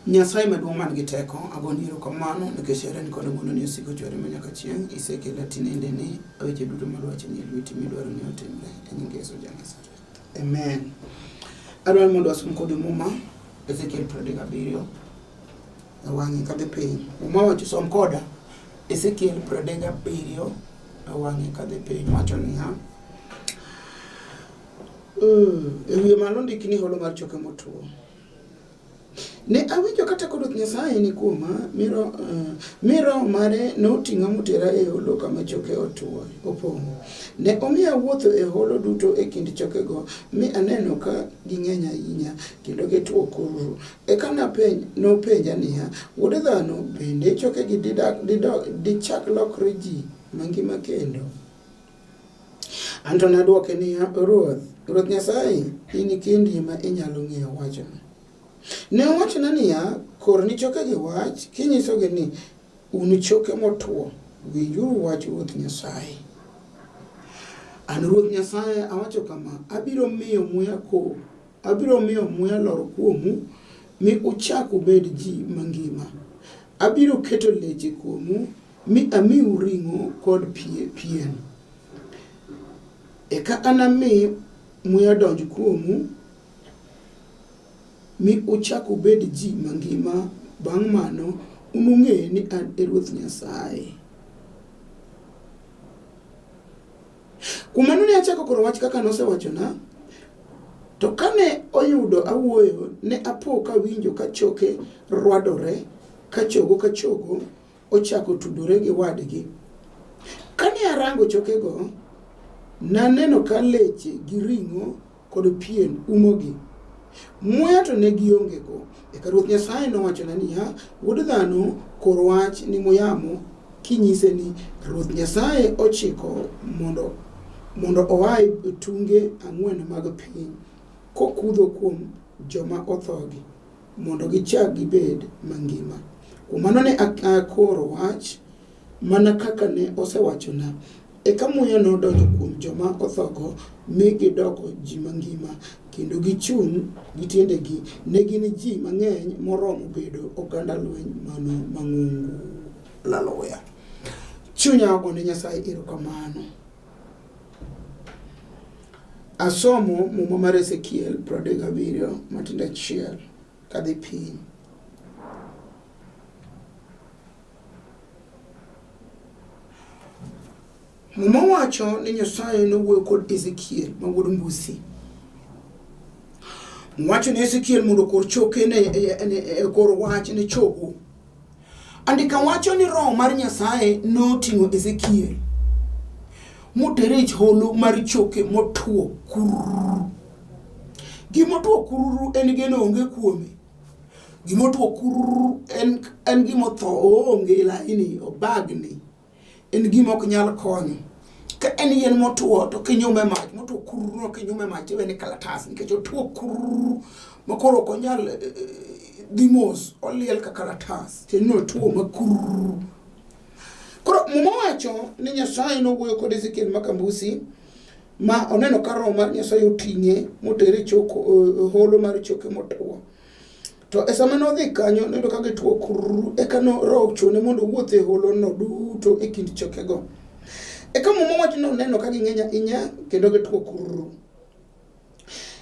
Nyasaye maduong' man gi teko, agoni erokamano nikech herani kod ng'wononi osiko chwere manyaka chieng'. Isekela tinendeni, weche duto madwachi nie lweti midwaro ni otimre e nying Yesu ja Nazareth. Amen. Adwaro mondo wasom kodi Muma, Ezekiel 37 e wang'e kadhi piny. Muma wacho som koda Ezekiel 37 e wang'e kadhi piny wacho niya, e wiye malo ndiki ni holo mar choke motwo. Ne awinjo ka teko Ruoth Nyasaye ni kuoma, mi Roho mare noting'a motera e holo kama choke otwo opong'o. Ne omiya wuotho e holo duto e kind chokego, mi aneno ka ging'eny ahinya, kendo gitwo kururu. Eka nopenja niya, Wuod dhano, bende chokegi dichak lokre ji mangima kendo? An to nadwoke niya, Ruoth, Ruoth Nyasaye, in kendi ema inyalo ng'eyo wachno. Ne owachona niya, Kor ni chokegi wach, kinyisogi ni, 'Un choke motwo, winjuru wach Ruoth Nyasaye. An Ruoth Nyasaye awacho kama, abiro miyo muya ko, abiro miyo muya lor kuomu, mi uchak ubed ji mangima. Abiro keto leche kuomu, mi amiu ring'o kod pien. Eka anami muya donj kuomu, mi uchak ubed ji mangima. Bang' mano unung'e ni an e Ruoth Nyasaye. Kuom mano ne achako koro wach kaka nosewachona. To kane oyudo awuoyo, ne apo kawinjo ka choke rwadore, ka chogo ka chogo ochako tudore gi wadgi. Kane arango chokego, naneno ka leche gi ring'o kod pien umogi. Muya to ne giongego. Eka Ruoth Nyasaye nowachona niya, Wuod dhano, kor wach ni muyamo kinyise ni Ruoth Nyasaye ochiko mondo oa e tunge ang'wen mag piny kokudho kuom joma othogi mondo gichak gibed mangima. Kuom mano ne akoro wach mana kaka ne osewachona. Eka muya nodonjo kuom joma othogo mi gidoko ji mangima kendo gichung' gi tiendegi. Ne gin ji mang'eny moromo bedo oganda lweny mano mang'ongo. Haleluya. Chunya ogone Nyasaye erokamano. Asomo muma mar Ezekiel 37 matindo achiel kadhi piny. Muma wacho ni Nyasaye nowuoyo kod Ezekiel ma wuod Mbusi. Wacho ni Ezekiel mondo okor choke ne okor wach ne chogo. Andika wacho ni roho mar Nyasaye noting'o Ezekiel motere e holo mar choke motwo kururu. Gima otwo kururu en geno onge kuome. Gima otwo kururu en gima otho oonge laini obagni. En gima ok nyal konyo. Ka en yien motwo to kinyume e mach motwo kururu no kinyume e mach tiwe ni kalatas nikech otwo kururu ma koro ok onyal dhi mos oliel ka kalatas tiende ni otwo ma kururu. Koro Muma wacho ni Nyasaye nowuoyo kod Ezekiel Makambusi ma oneno ka roho mar Nyasaye oting'e motere e choko holo mar choke motwo. To e sama nodhi kanyo noyudo ka gitwo kururu eka no roho ochune mondo owuoth e holono duto e kind chokego. Eka Muma wacho ni noneno ka ging'eny ahinya kendo gitwo kururu.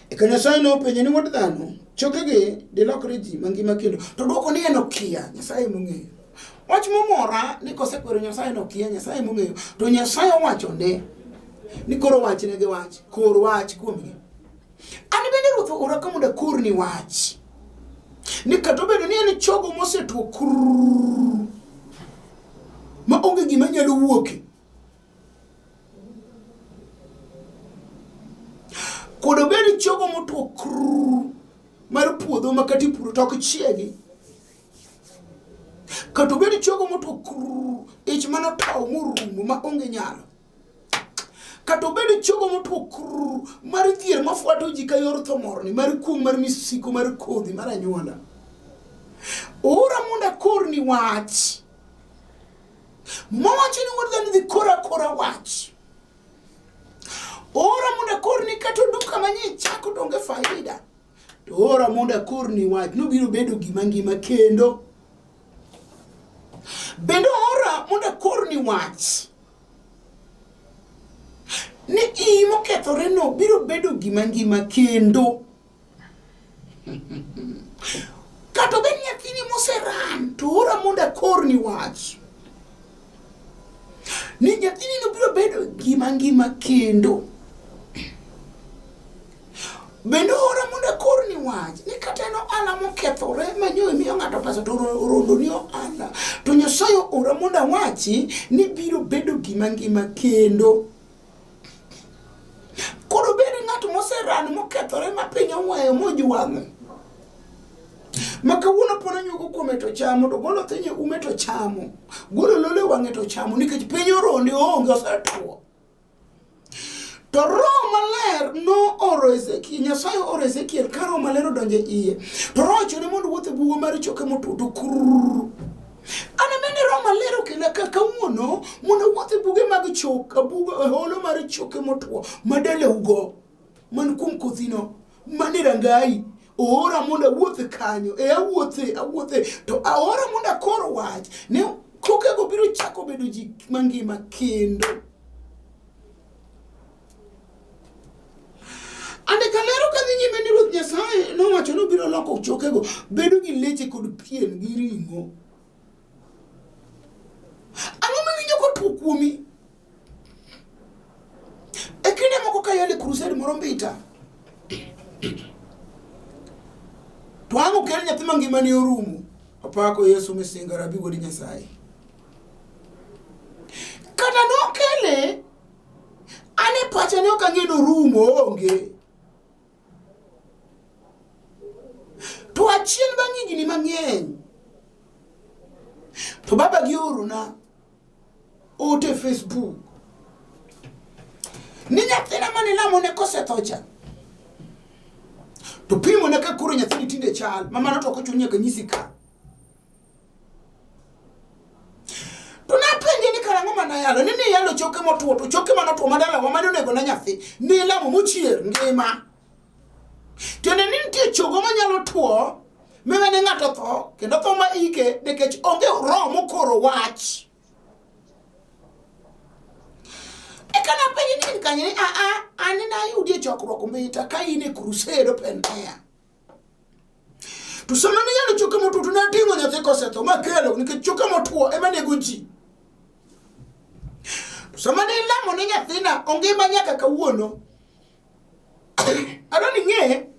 Eka Nyasaye nopenje ni wuod dhano, chokegi dilokre ji mangima kendo? To dwoko ni en okia, Nyasaye mong'eyo. Wach momora ni kosekwero Nyasaye nokia, Nyasaye mong'eyo. To Nyasaye owachone ni koro wachnegi wach, kor wach kuomgi. An bende Ruoth oora ka mondo akorni wach. Ni kata obedo ni en chogo mosetwo kurr, ma onge gima nyalo wuoke. Kod obed chogo motwo kurr mar puodho ma kata ipuro to ok chiegi. Kata obed chogo motwo kurr, ich manotow morumo ma onge nyalo. Kata obed chogo motwo kurr mar dhier mafwato ji ka yor tho morni, mar kuong' mar misiko mar kodhi mar anyuola. Oora mondo akorni wach. Muma wacho ni wuod dhano dhi kora kora wach. Oora mondo akorni kata oduka manye ichako to onge faida. To To ora mondo akorni wach, nobiro bedo gima ngima kendo. Bende ora mondo akorni wach ni iyi mokethoreno biro bedo gima ngima kendo. Kata obed nyathini moseran, to ora mondo akorni wach ni nyathini no biro bedo gima ngima kendo. Bende ora mondo akorni wach ni kata en ohala mokethore ma nyo imiyo ng'ato pesa to orondoni ohala, to Nyasaye ora mondo awachi ni biro bedo gima ngima kendo. Koro bed ng'at moseran mokethore ma piny oweyo mojwang'o. Ma kawuono pono nyugo kuome to chamo, to golo thinye ume to chamo, golo lolo e wang'e to chamo, nikech piny oronde oonge osetwo. To Roho Maler nooro Ezekiel, Nyasaye ooro Ezekiel ka Roho Maler odonjo e iye. To Roho ochune mondo owuoth e bugo mar choke motwo to kurr. An amene Roho Maler okela ka kawuono mondo awuoth e buge mag chok, bugo e holo mar choke motwo madalaugo man kuom kothino man e rangayi. Oora mondo awuoth kanyo, e awuothe, awuothe, to aora mondo akor wach ni chokego biro chako bedo ji mangima kendo. Andika lero kadhi nyime ni Ruoth Nyasaye nowacho ni obiro loko chokego bedo gi leche kod pien gi ring'o. Ang'o miwinjo kotwo kuomi? E kinde moko ka yale crusade moro mbita, to ang' okel nyathi ma ngimane orumo, apako Yesu misinga rabi wuod Nyasaye. Kata nokele, an e pacha ne ok ang'e ni orumo oonge. To achien bang' higni mang'eny, to baba gi oorona ote e Facebook ni nyathina mane lamone kosetho cha to pimone ka koro nyathini tinde chal ma mano to ok ochuno nyaka nyisi ka. To napenje ni karang'o ma nayalo ni niyalo choke motwo to choke manotwo ma dalawa mane onego na nyathi nilamo mochier ngima. Tiende ni nitie chogo manyalo two miwene ng'ato tho kendo tho ma ike nikech onge roho mokoro wach. Eka napenje ni in kanye ni aa an nayudi e chokruok Mbita ka in e crusade open air. To sama niyalo choke motwo to nating'o nyathi kosetho makelo nikech choke motwo ema nego ji. To sama ne ilamo ne nyathina ongima nyaka kawuono. Adwa ni ing'e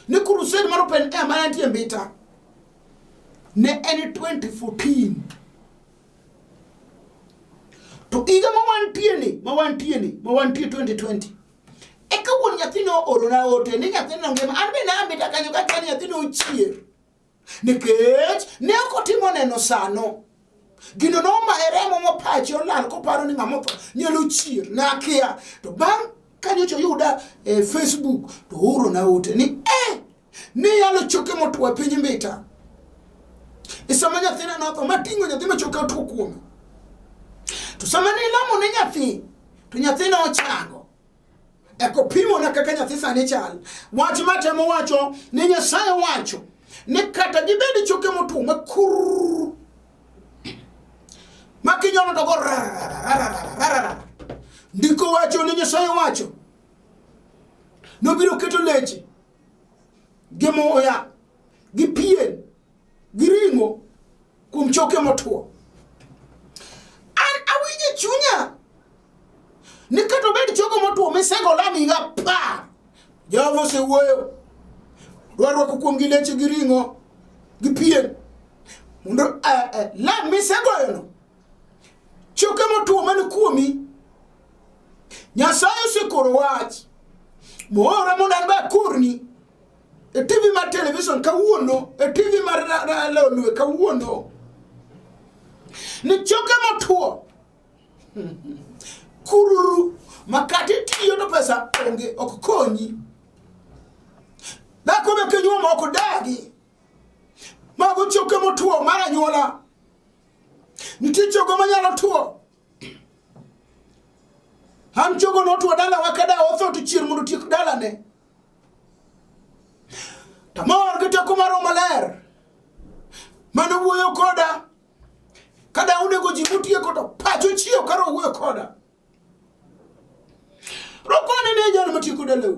ni crusade mar open air mane nitie Mbita ne en 2014. To higa ma wantie ni, ma wantie ni, ma wantie 2020. Eka wuon nyathino oorona ote ni nyathino ngima. An be nambita kanyo ka kia ni nyathino ochier. Nikech ne ok otimo neno sano. Gino nomaye remo mopache olal koparo ni ng'ama otho nyalo chier. Nakia. To bang' ka nyocha oyuda e Facebook to oorona ote ni eh niyalo choke motwo e piny Mbita. E sama nyathina notho mating'o nyathi ma choke otwo kuome. To sama nilamo ne nyathi to nyathina ochango. Eko pimona kaka nyathi sani chal. Wach matemo wacho ni Nyasaye wacho ni kata gibed choke motwo ma kurr ma kinyono to go rarararararara. Ndiko wacho ni Nyasaye wacho nobiro keto leche gi muya gi pien gi ring'o kuom choke motwo. An awinjo e chunya ni kata obed chogo motwo misego lam higa apar, Jehova osewuoyo, dwa rwako kuomgi leche gi ring'o gi pien mondo lam misegoyono choke motwo man kuomi. Nyasaye osekoro wach moora mondo an be akorni e TV mar television kawuono, e TV mar Lolwe kawuono ni choke motwo kururu makati tiyo to pesa onge ok konyi. Dhako be kinyuomo ok dagi. Mago choke motwo mar anyuola. Nitie chogo manyalo two. An chogo notwo dalawa ka dawa otho to chier mondo otiek dalane. Tamor gi teko mar Roho Maler mane wuoyo koda kada onego ji motieko to pacho chiew ka Roho wuoyo koda. Roho kone ne jal matieko dalau.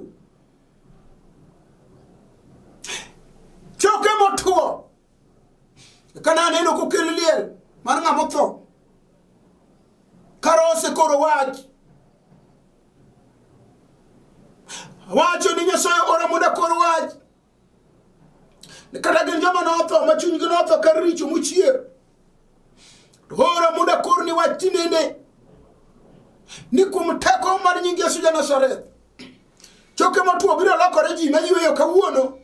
Choke motwo. Ka naneno kokel liel mar ng'ama otho. Ka Roho osekoro wach. Awacho ni Nyasaye ora mondo akor wach. Kata gin joma notho ma chunygi notho kar richo mochier. To ora mondo akor ni wach tinende. Ni kuom teko mar nying Yesu ja Nazareth. Choke motwo biro lokore ji mayweyo kawuono.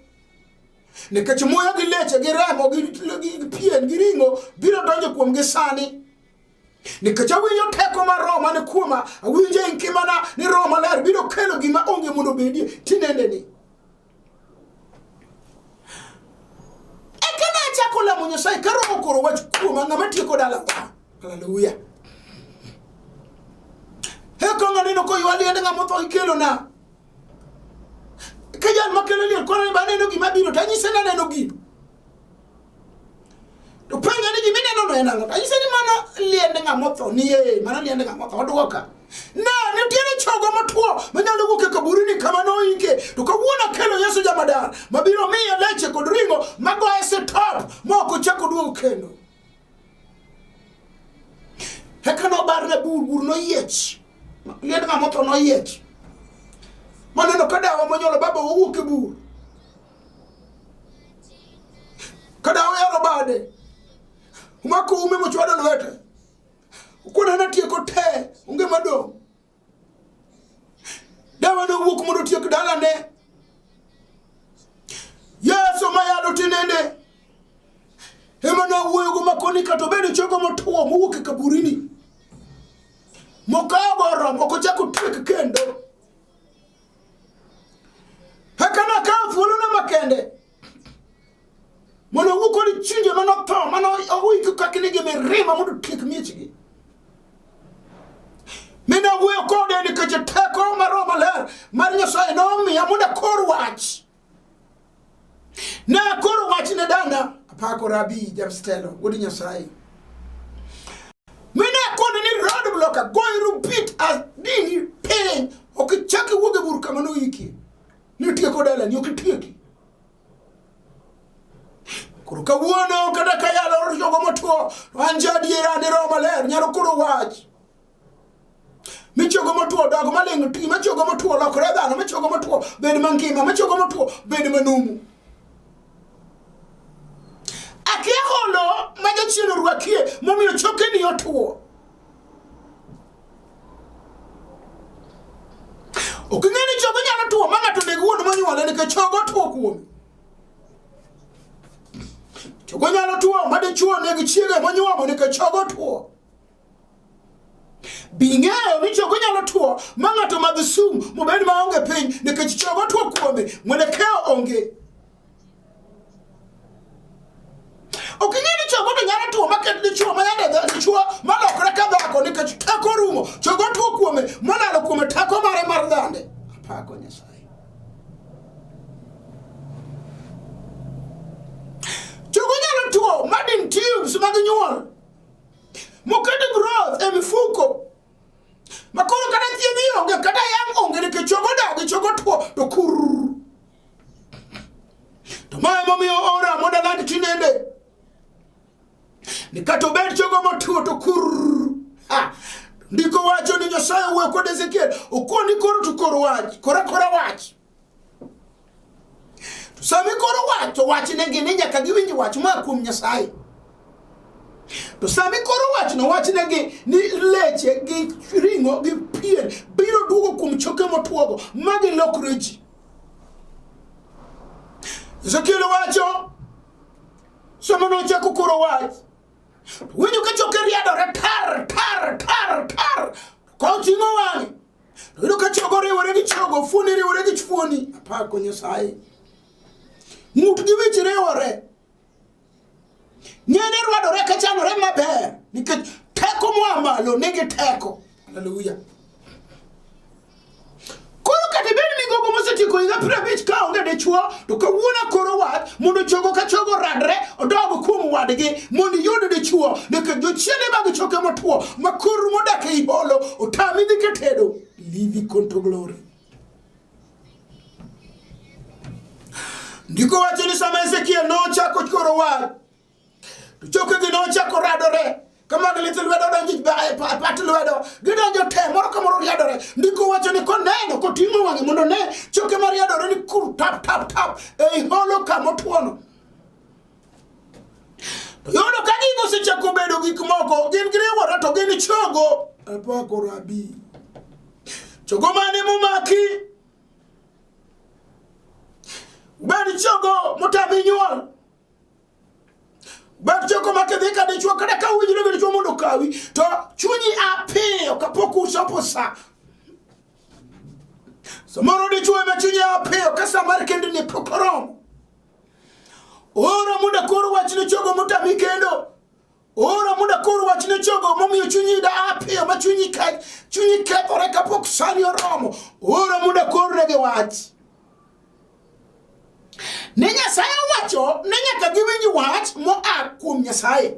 Nikech muya gi leche gi remo gi pien gi ring'o biro donjo kuomgi sani. Nikech awinjo teko mar Roho man kuoma, awinjo e ngimana ni Roho Maler biro kelo gima onge mondo obedie tinendeni. Eka nachako lamo Nyasaye ka Roho koro wach kuoma ng'ama tieko dalawa. Haleluya. Eka ng'aneno koywa liend ng'ama otho ikelona. Ka jal makelo liel koro ni baneno gima biro to anyise ni aneno gino. To penja ni gima ineno no en ang'o? To anyise ni mano liend ng'ama otho. Ni ee, mano liend ng'ama otho. Odwoka. Na nitiere chogo motwo manyalo wuok e kaburini kama noike. To kawuono akelo Yesu jamadar mabiro miye leche kod ring'o magoye sitop ma ok ochak oduogo kendo. Eka nobarne bur, bur noyiech. Liend ng'ama otho noyiech. Maneno ka dawa monyuolo baba owuok e bur. Ka dawa oyaro bade, omako ume mochwado lwete. Okona natieko te, onge madong'. Dawa nowuok mondo otiek dalane. Yesu mayalo tinende ema nawuoyogo makoni kata obedo chogo motwo mowuok e kaburini mokawo oromo ok ochak otiek kendo. Eka nakawo thuolona makende mondo owuo kod chunje mane otho mane oik kaka nigi mirima mondo otiek miechgi. Mi nawuoyo kode nikech teko mar Roho Maler mar Nyasaye nomiya mondo akor wach. Ne akoro wach ne dana, apako Rabi Jamstelo, wuod Nyasaye. Mi ne akone ni road block agoyi repeat adini piny, ok ichak iwuog e bur kama noikie. Nitieko dalani, ok itieki. Koro kawuono kata ka yalo jogo motwo, to an jaadiera ni Roho Maler nyalo koro wach. Michogo motwo dog maling' ti, machogo motwo lokre dhano, machogo motwo bed mangima, machogo motwo bed manumu. Akia holo ma jachien orwakie momiyo chokeni otwo. Ok ing'e ni chogo nyalo two ma ng'ato neg wuon monyuole nikech chogo two kuome. Chogo nyalo two ma dichuo neg chiege monyuomo nikech chogo two. Be ing'eyo ni chogo nyalo two ma ng'ato madh sum mobed maonge piny nikech chogo two kuome, mwelekeo onge. Ok ing'e ni chogo to nyalo tuo maket dichuo ma yande dichuo malokre ka dhako nikech teko rumo. Chogo tuo kuome molalo kuome teko mare mar dhande. Apako Nyasaye. Chogo nyalo tuo madin tubes mag nyuol moket growth e mifuko makoro kata thiedhi onge kata yang' onge nikech chogo dagi chogo tuo to kur. To ma emomiyo ora mondo aland tinende ni kata obed chogo motuo to kur. Ha! Ndiko wacho ni Nyasaye owuoyo kod Ezekiel, okoni koro to kor wach, kora kora wach. To sama ikoro wach to wachnegi ni nyaka giwinj wach moa kuom Nyasaye. To sama ikoro wachno wachnegi ni leche gi ring'o gi pien biro duogo kuom choke motuogo ma gilokre ji. Ezekiel wacho sama nochako koro wach winjo ka choke riadore tar tar tar tar koting'o wang'e yudo ka chogo riwore gi chogo fuoni riwore gi fuoni apako Nyasaye ng'ut gi wich riwore Ng'ene rwadore ka chanore maber nikech teko moa malo nigi teko. Haleluya. Koro kata ibed ni gogo mosetieko Osetieko higa 50 ka onge dichuo to kawuono koro wach mondo chogo ka chogo radre odog kuom wadgi mondo iyud dichuo nikech jochiende mag choke motwo ma kor modak ei holo otami dhi katedo livi konto glory. Ndiko wacho ni sama Ezekiel nochako koro wach to chokegi nochako radore kama lith lwedo donjo e pat lwedo gidonjo te moro ka moro riadore. Ndiko wacho ni koneno koting'o wang'e mondo ne choke mariadore ni kur tap tap tap ei holo kamotwono. To yudo ka gigo osechako bedo gik moko gin giriwore to gin chogo. Apako rabi. Chogo mane momaki? Bed chogo motami nyuol. Bed chogo ma kidhi ka dichuo kata ka uwinjore gi dichuo mondo okawi to chunyi a piyo kapok uchopo sa. Samoro dichuo ema chunyi a piyo ka sa mar kendni pok oromo. Ora mondo akor wach ne chogo motami kendo. Ora mondo akor wach ne chogo momiyo chunyi da a piyo ma chunyi ka chunyi kethore kapok sani oromo. Ora mondo akor negi wach. Ne Nyasaye owacho ne nyaka giwinj wach moa kuom Nyasaye.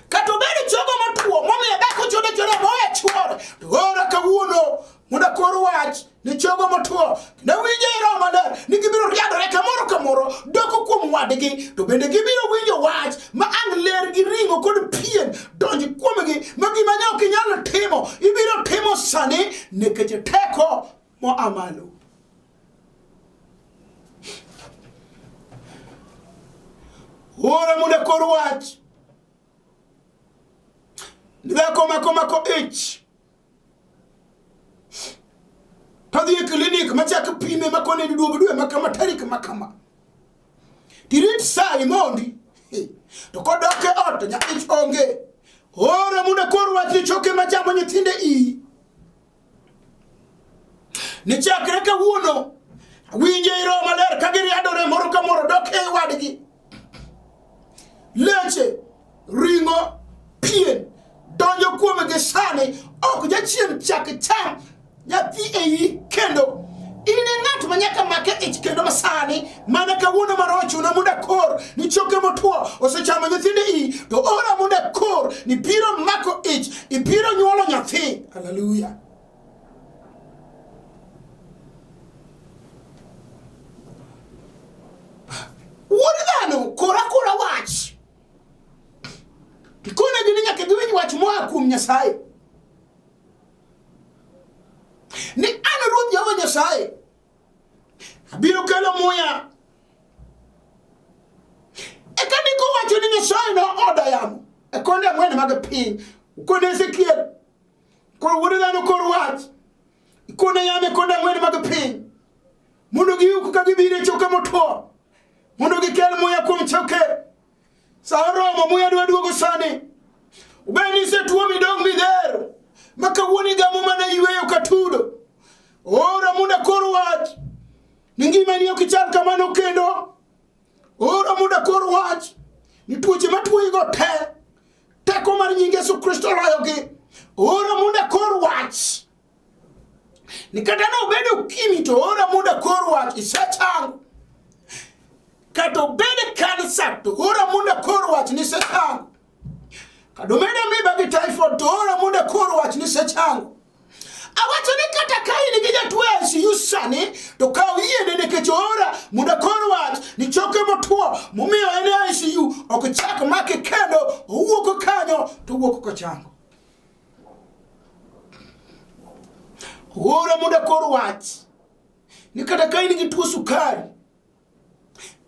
Kata obedo chogo motwo momiyo dhako chode chode mowe chuore. To ora kawuono mondo akor wach ne chogo motwo. Kendo winjo e Roho Maler ni gibiro riadore kamoro kamoro doko kuom wadgi. To bende gibiro winjo wach ma ang' ler gi ring'o kod pien donj kuomgi ma gima ne ok inyal timo ibiro timo sani nikech teko moa malo. Ora mondo akor wach. Dhako mako mako ich. Todhi e klinik machak pime makone ni duog dwe makama tarik makama. Tirit sa imondi. To kodok e ot to nyathich onge. Ora mondo akor wach ni choke machamo nyithinde iyi. Ni chakre kawuono winje i Roho Maler ka giriadore moro ka moro dok e wadgi. Leche, ring'o, pien donjo kuome gi sani ok jachien chak cham nyathi eyi kendo. In e ng'at ma nyaka make ich kendo masani mana kawuono mar ochuna mondo akor ni choke motwo osechamo nyithindo iyi to ora mondo akor ni biro mako ich ibiro nyuolo nyathi. Haleluya. Wuod dhano kor akora wach. Ikonegi ni nyaka giwinj wach moa kuom Nyasaye. Ni an Ruoth Jehova Nyasaye abiro kelo muya. Eka ndiko wacho ni Nyasaye nooda yamo e konde ang'wen mag piny. Kone Ezekiel, koro wuod dhano kor wach. Ikone yamo e konde ang'wen mag piny mondo giuk ka gibiro e choke motwo, mondo gikel muya kuom choke. Sa oromo muya dwa duogo sani. Ubed ni isetuo midong' midhero ma kawuono igamo mana yweyo ka tudo. Ora mondo akor wach ni ngimani ok chal kamano kendo. Ora mondo akor wach ni tuoche matuoyigo te teko mar nying Yesu Kristo loyogi. Ora mondo akor wach ni kata nobedo ukimi to ora mondo akor wach isechango. Kata obed kansa to ora mondo akor wach ni isechango. Kata obed amiba gi typhoid to ora mondo akor wach ni isechango. Awacho ni kata ka in gi jatuo e ICU sani to kaw yiene nikech ora mondo akor wach ni choke motwo momiyo en e ICU ok chak make kendo owuok kanyo to owuok kochango. Ora mondo akor wach ni kata ka in gi tuo sukari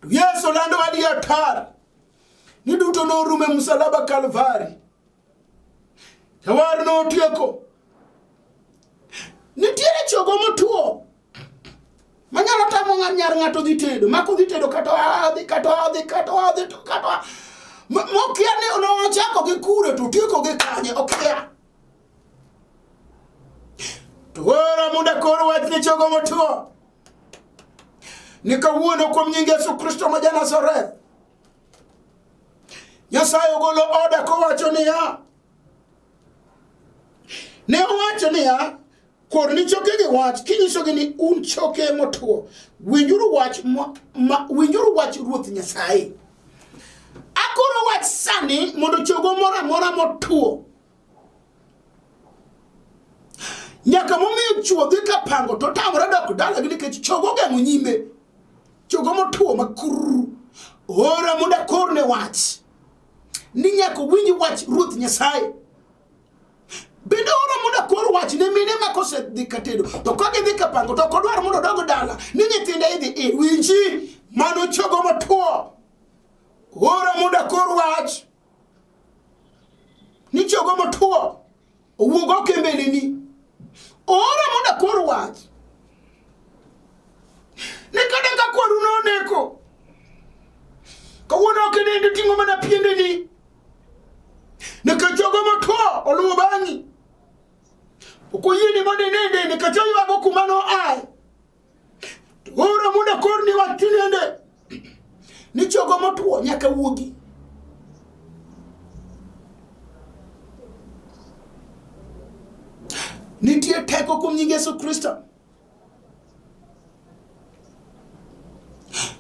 to Yesu lando adier tar ni duto norumo e msalaba Kalvari. Jawar notieko. Nitiere chogo motuo manyalo tamo nyar ng'ato dhi tedo, mako dhi tedo kata adhi kata adhi kata adhi to kata mokia ni nochako gi kure to otieko gi kanye okia. To ora mondo akor wach ne chogo motuo ni kawuono kuom nying Yesu Kristo ma ja-Nazareth, Nyasaye ogolo oda kowacho niya, ne owacho niya, Kor ni chokegi wach kinyisogi ni un choke motwo, winjuru wach ma, winjuru wach Ruoth Nyasaye. Akoro wach sani mondo chogo moro amora motwo nyaka momiyo chuo dhi ka pango to tamore dok dalagi nikech chogo ogeng'o nyime. Chogo motwo makururu. Ora mondo akorne wach ni nyaka owinj wach Ruoth Nyasaye. Bende ora mondo akor wach ne mine ma kosedhi ka tedo to ka gidhi ka pango to ok odwar mondo odog dala ni nyithinde idhi ir. Winji mano chogo motwo. Ora mondo akor wach ni chogo motwo owuog oko e mbeleni. Ora mondo akor wach ni kata ka kwaru noneko kawuono ok inindi ting'o mana piendeni nikech jogo motwo oluwo bang'i. Ok oyieni mondo inindi nikech oywago kuma noaye. Ora mondo akorni wach tinende ni chogo motwo nyaka wuogi. Nitie teko kuom nying Yesu Kristo.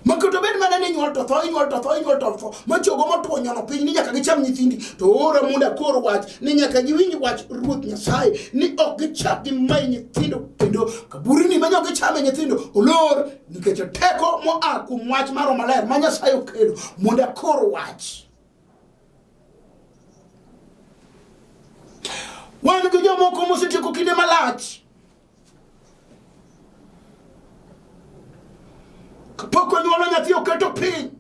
Ma kata obed mana ni inyuol to tho, inyuol to tho, inyuol to tho, ma chogo motwo nyono piny ni nyaka gicham nyithindi, to ora mondo akor wach ni nyaka giwinj wach Ruoth Nyasaye ni ok gichak gimai nyithindo kendo kaburini ma nyo gichame nyithindo olor nikech teko moa kuom wach mar Roho Maler ma Nyasaye okelo mondo akor wach. Wan gi jomoko mosetieko kinde malach Kapok onyuolo nyathi oketo piny.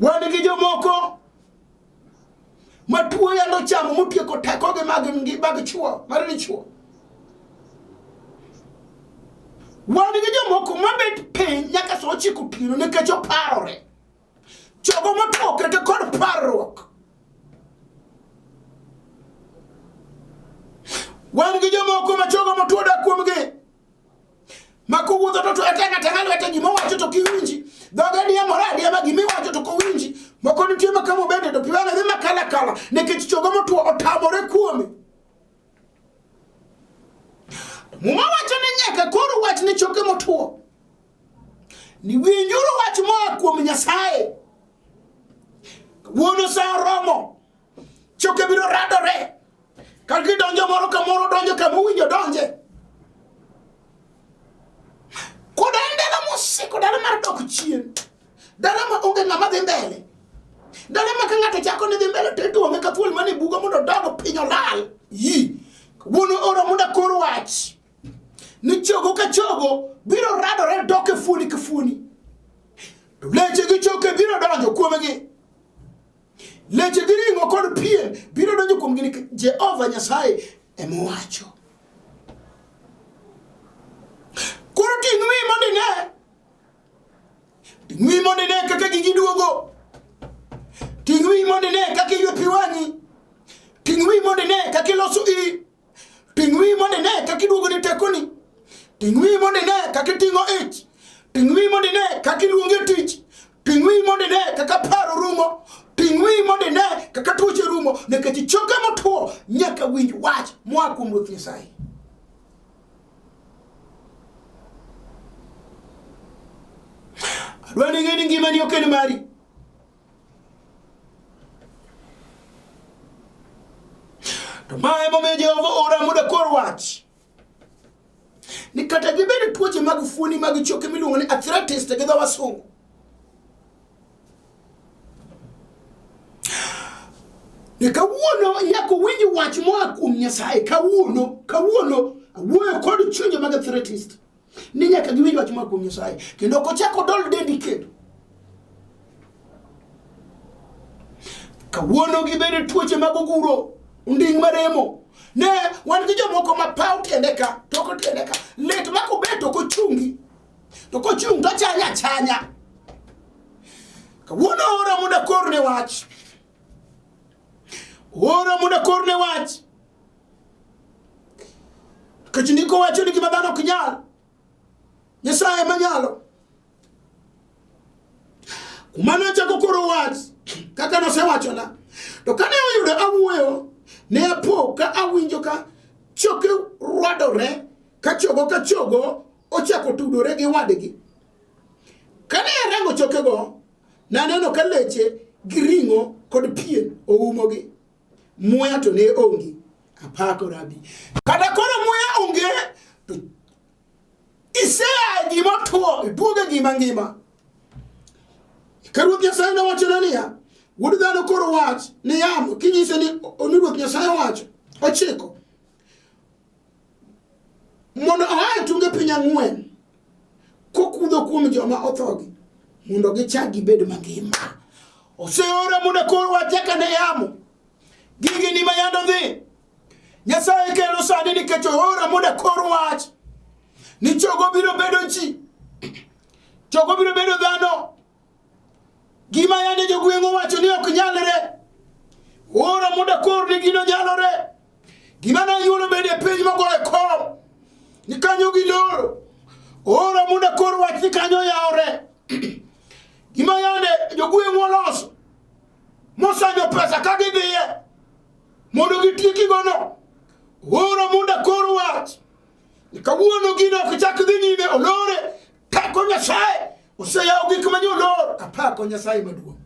Wan gi jomoko ma tuo yalo chamo motieko tekogi mag mag chuo mar dichuo. Wan gi jomoko mabet piny nyaka sa ochiko otieno nikech oparore. Chogo motwo okete kod parruok. Wan gi jomoko ma chogo motwo dak kuomgi. Ma kowuotho to teng'a teng'a lwete gima owacho to kiwinji. Dhoge diemore adiema gima iwacho to kowinji. Moko nitie ma kama obede to pi wang'e dhi makala kala nikech chogo motwo otamore kuome. Muma wacho ni nyaka koro wach ni choke motwo. Ni winjuru wach moa kuom Nyasaye. Wuono sa oromo. Choke biro radore. Ka gidonjo moro ka moro donjo kama owinjo donje. Koda en dala mosiko, dala mar dok chien. Dala ma onge ng'ama dhi mbele. Dala ma ka ng'ato chako ni dhi mbele to ituome ka thuol mane bugo mondo odog piny olal. Yi. Wuono ora mondo akor wach. Ni chogo ka chogo biro radore dok e fuoni ka fuoni. To leche gi choke biro donjo kuomgi. Leche gi ring'o kod pien biro donjo kuomgi nikech Jehova Nyasaye ema owacho. Koro ting' wiyi mondo ine. Ting' wiyi mondo ine kaka gigi duogo. Ting' wiyi mondo ine kaka iywe pi wang'i. Ting' wiyi mondo ine kaka iloso iyi. Ting' wiyi mondo ine kaka iduogo ni tekoni. Ting' wiyi mondo ine kaka iting'o ich. Ting' wiyi mondo ine kaka iluongi e tich. Ting' wiyi mondo ine kaka paro rumo. Ting' wiyi mondo ine kaka tuoche rumo. Nikech choke motwo nyaka winj wach moa kuom Ruoth Nyasaye. Adwa ni ing'e ni ngimani ok en mari. To ma emomiyo Jehova ora mondo akor wach. Ni kata gibed tuoche mag fuoni mag choke miluongo ni arthritis to gi dho wasungu. Ni kawuono nyaka uwinj wach moa kuom Nyasaye kawuono, kawuono awuoyo kod chunje mag arthritis. Ni nyaka giwinj wach moa kuom Nyasaye kendo ok ochak odol dendi kendo. Kawuono gibedo tuoche mag oguro, onding' maremo. Ne wan gi jomoko ma paw tiende ka, toko tiende ka, lit ma kobet to kochungi. To kochung' to chanya chanya. Kawuono ora mondo akorne wach. Ora mondo akorne wach. Nikech ndiko wacho ni gima dhano ok nyal, Nyasaye ema nyalo. Kumano achako koro wach kaka nosewachona. To kane oyudo awuoyo, Ne apo ka awinjo ka choke rwadore ka chogo ka chogo ochako tudore gi wadgi. Kane arango chokego, naneno ka leche gi ring'o kod pien oumogi. Muya to ne onge. Apako rabi. Kata koro muya onge, to isea e gima otwo, iduogo e gima ngima. Ka Ruoth Nyasaye nowachona niya, wuod dhano koro wach ni yamo kinyise ni ni Ruoth Nyasaye owacho ochiko mondo oa e tunge piny ang'wen kokudho kuom joma othogi mondo gichak gibed mangima. Oseora mondo akor wach kaka ne yamo. Gigi ni mayando dhi. Nyasaye kelo sani nikech oora mondo akor wach ni chogo biro bedo ji, chogo biro bedo dhano. Gima yande jogweng' owacho ni ok nyalre, ora mondo akor ni gino nyalore. Gima ne yudo bedo e piny mogo e kom, ni kanyo giloro, ora mondo akor wach ni kanyo yawre. Gima yande jogweng' oloso mosanjo pesa ka gidhiye mondo gitiekigono, ora mondo akor wach kawuono gino ok chak dhi nyime, olore. Teko Nyasaye oseyawo gik manye olor. Apako Nyasaye maduong'.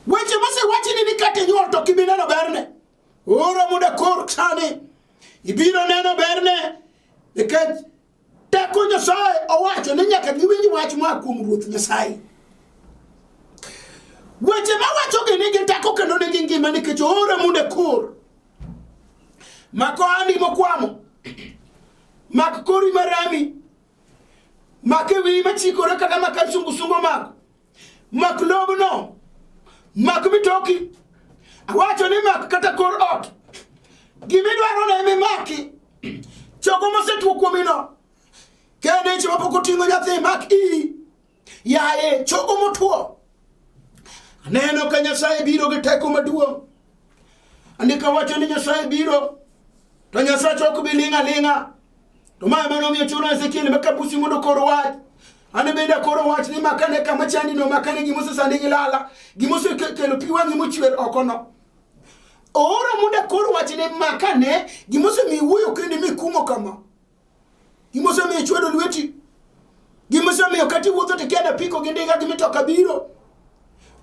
Weche mosewachni ni kata inyuol to ok ibi neno berne. Ora mondo akor sani. Ibiro neno berne nikech teko Nyasaye owacho ni nyaka giwinj wach moa kuom Ruoth Nyasaye. Weche mawachogi nigi teko kendo nigi ngima nikech oora mondo akor. Mak ohandi mokwamo. Mak kori marami. Mak e wiyi machikore kata mak sungusungu omako. Mak lobno. Mak mitoki. Awacho ni mak kata kor ot. Gimidwaro no ema imaki. Chogo mosetwo kuomino. Kendo ichi mapok oting'o nyathi mak iyi. Yaye chogo motwo. Aneno ka Nyasaye biro gi teko maduong'. Andika wacho ni Nyasaye biro to Nyasache ok bi ling' aling'a. To ma ema nomiyo chuno Ezekiel ma kabusi mondo okor wach. An bende akoro wach ni makane kama chandi no makane gima osesandi gi lala, gima osekelo pi wang'i mochwer oko no. Oora mondo akor wach ni makane gima osemiyo iwuoyo kendi mikumo kama. Gima osemiyo ichwedo lweti. Gima osemiyo kata iwuotho to ikia apiko gi ndiga gi mitoka biro.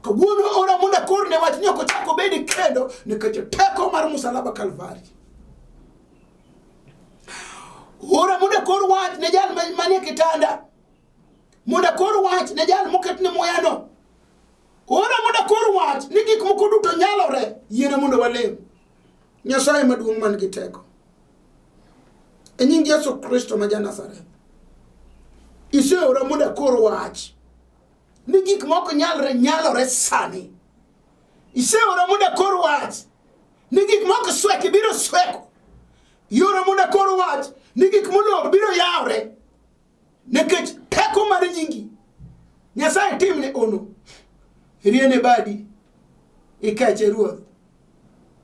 Kawuono ora mondo akorne wach ni ok ochak obedi kendo nikech teko mar musalaba Kalvari. Ora mondo akor wach ne jal manie kitanda. Mondo akor wach ne jal moketne muyano. Ora mondo akor wach ni gik moko duto nyalore. Yiena mondo walem. Nyasaye maduong' man gi teko. E nying Yesu Kristo ma ja-Nazareth. Iseora mondo akor wach ni gik moko nyalre nyalore sani. Iseora mondo akor wach ni gik moko swek biro sweko. Iora mondo akor wach ni gik molor biro yawre nikech teko mar nyingi. Nyasaye timne ono. Riene badi ikeche Ruoth.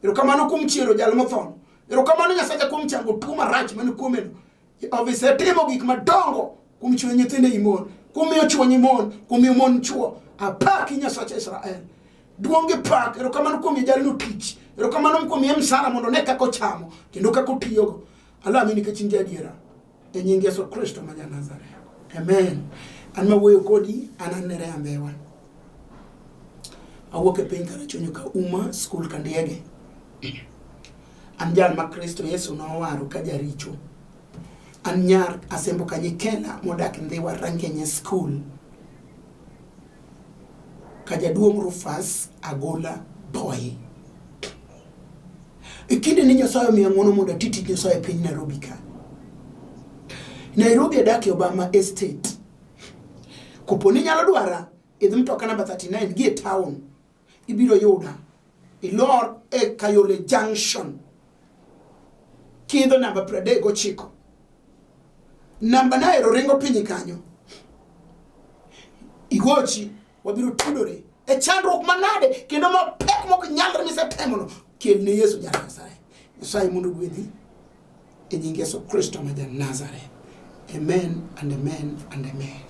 Erokamano kuom chiero jal mothono. Erokamano Nyasaye kuom chango tuo marach mane kuomeno. Osetimo gik madongo kuom chiwo nyithindo ei mon, kuom miyo chwo nyi mon, kuom miyo mon chwo. Apaki Nyasacha Israel. Duong' gi pak, erokamano kuom miyo jalno tich. Erokamano kuom miye msara mondo one kaka ochamo kendo kaka otiyogo. Alami nikech in jaadiera. E nying Yesu Kristo ma ja-Nazareth. Amen. An mawuoyo kodi, an an Nerea Mbewa. Awuok e piny Karachuonyo ka Uma School Kandiege. An jal ma Kristo Yesu nowaro ka jaricho. An nyar Asembo Kanyikela modak Ndhiwa Rangenye School. Kajaduong' Rufus Agola Boy. E kinde ni Nyasaye omiya ng'wono mondo ati tij Nyasaye e piny Nairobi ka. Nairobi adak e Obama Estate. Kopo ni nyalo dwara, idh mtoka namba 39 gi e town. Ibiro yuda. Ilor e Kayole Junction. Kiidho namba 39. Namba na ero ringo piny kanyo. Igochi, wabiro tudore e chandruok manade kendo mapek mok nyalre misetemono. Kel ne Yesu ja Nazareth. Nyasaye mondo ogwedhi e nying Yesu Kristo ma ja Nazareth. Amen and amen and amen.